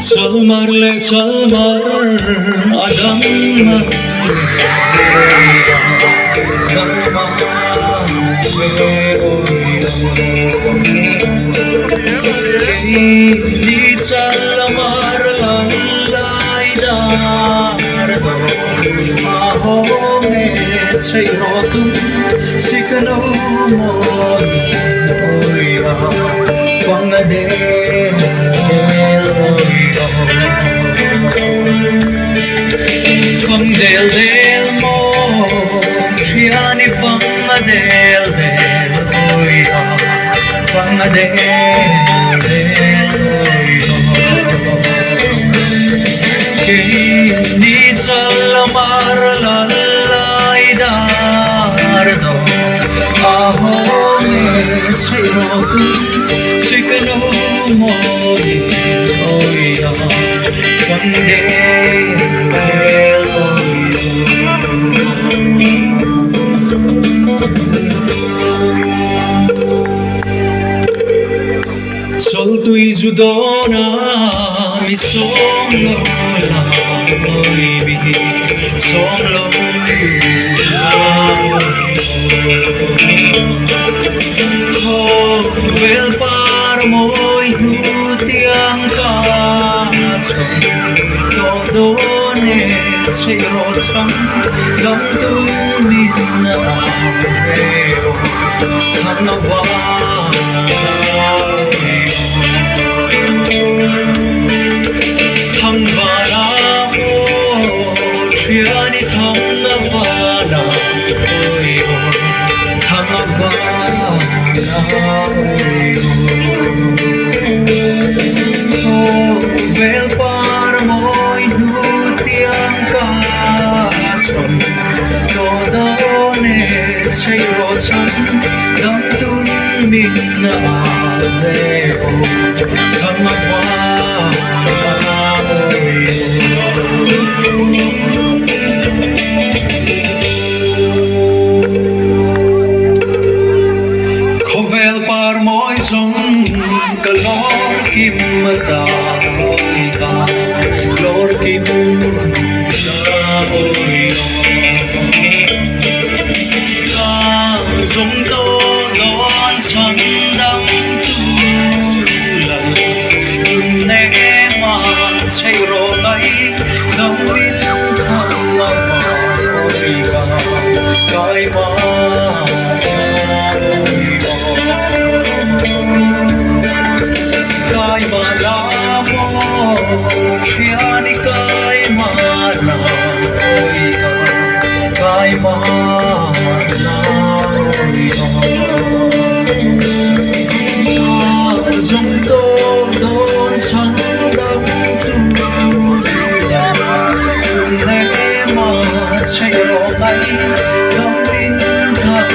Chalmar leh chalmar a dang ngang Keini chalmar lal lai dar dawn a hawng e chei rawh tum sikno mawi mawi a fang a del Fang del del maw thian i fang a del del awi a fang a del del awi a Keini chal a mar lal lai dar dawn a hawng e chei rawh tum sikno mawi awi a fang del del awi Chawltui zu dawn a mi sawm lo la awi bi sawm lo la Khawvel par mawi hnu tiang ka chhawm tawh dawn e chei rawh chang dam tum min a ve aw thang a vang Thang vala aw thian i thang a vala awi aw thang a vala awi aw Khawvel par mawi hnu tiang ka chhawm tawh dawn e chei rawh chhan dam tun min a ve aw thang a vala awi aw. Khawvel par mawi zawng ka lawr kim ta awi ka lawr kim ta awi Ka zawng tawh dawn chhan dam tu lo Tunne ema chei rawh mai dam min thang a vawi ka kai ma Kai ma la maw thian i kai ma la oi ka kai ma la oi Ka zawng tawh dawn chhan dam tu la Tunne ema chei rawh mai dam min thang.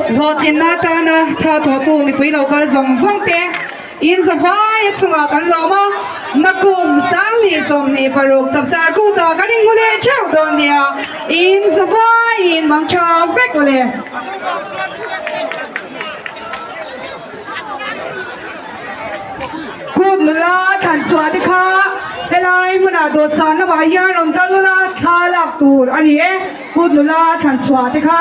Hlawhtlinna atana tha thawhtu mipui lo kal zawng zawng te in zavai a chungah kan lawm a, nakum 10 26 chapchar kutah kan inhmu leh theuh dawn nia, in zavaiin mang tha vek ule. Group nula thlanchhuah te kha helai hmunah dawhsan lamah hian rawn kal ula thla lak tur a ni e group nula thlanchhuah te kha.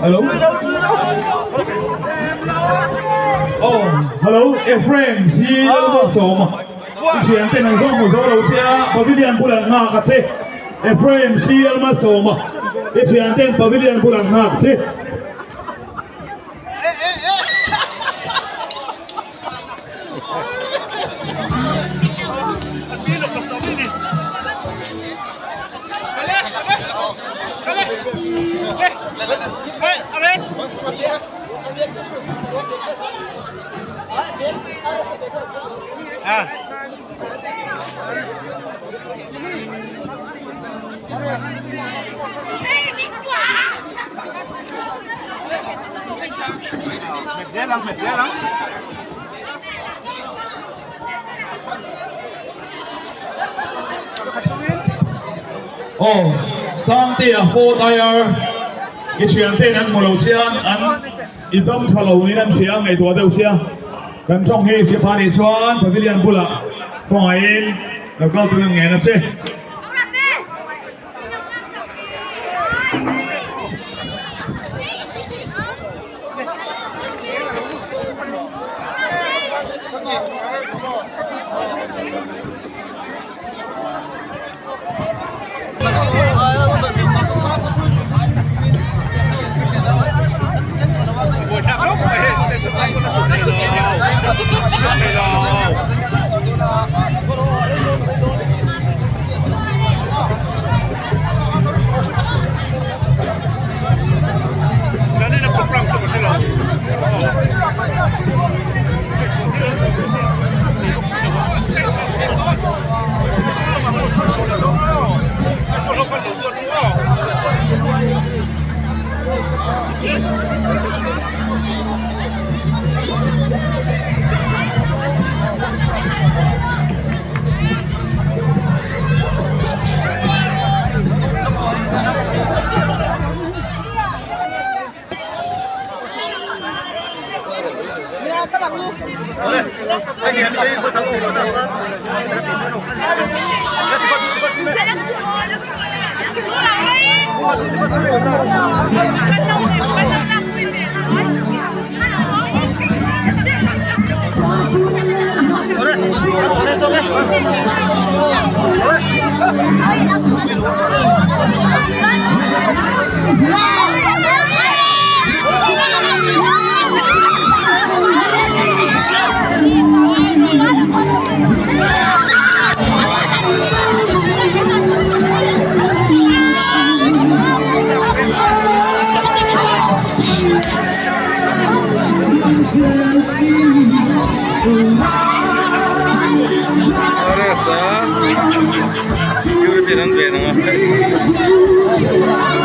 Hello. Oh, hello, Ephraim si Lalpa Sawma. I thian ten an zawng hmu zo lo che a, pavilion bulah an nghak a che. Ephraim si Lalpa Sawma. I thian ten pavilion bulah an nghak che. Aw Sangtea fourth IR i thian ten an hmu lo chian an i dam tha lo niin an hria ngaihtuah deuh chia kan tawng hi hriat pha nih chuan pavilion bulah khawngaihin lo kal tur an ngen a che. Security an ven ang a.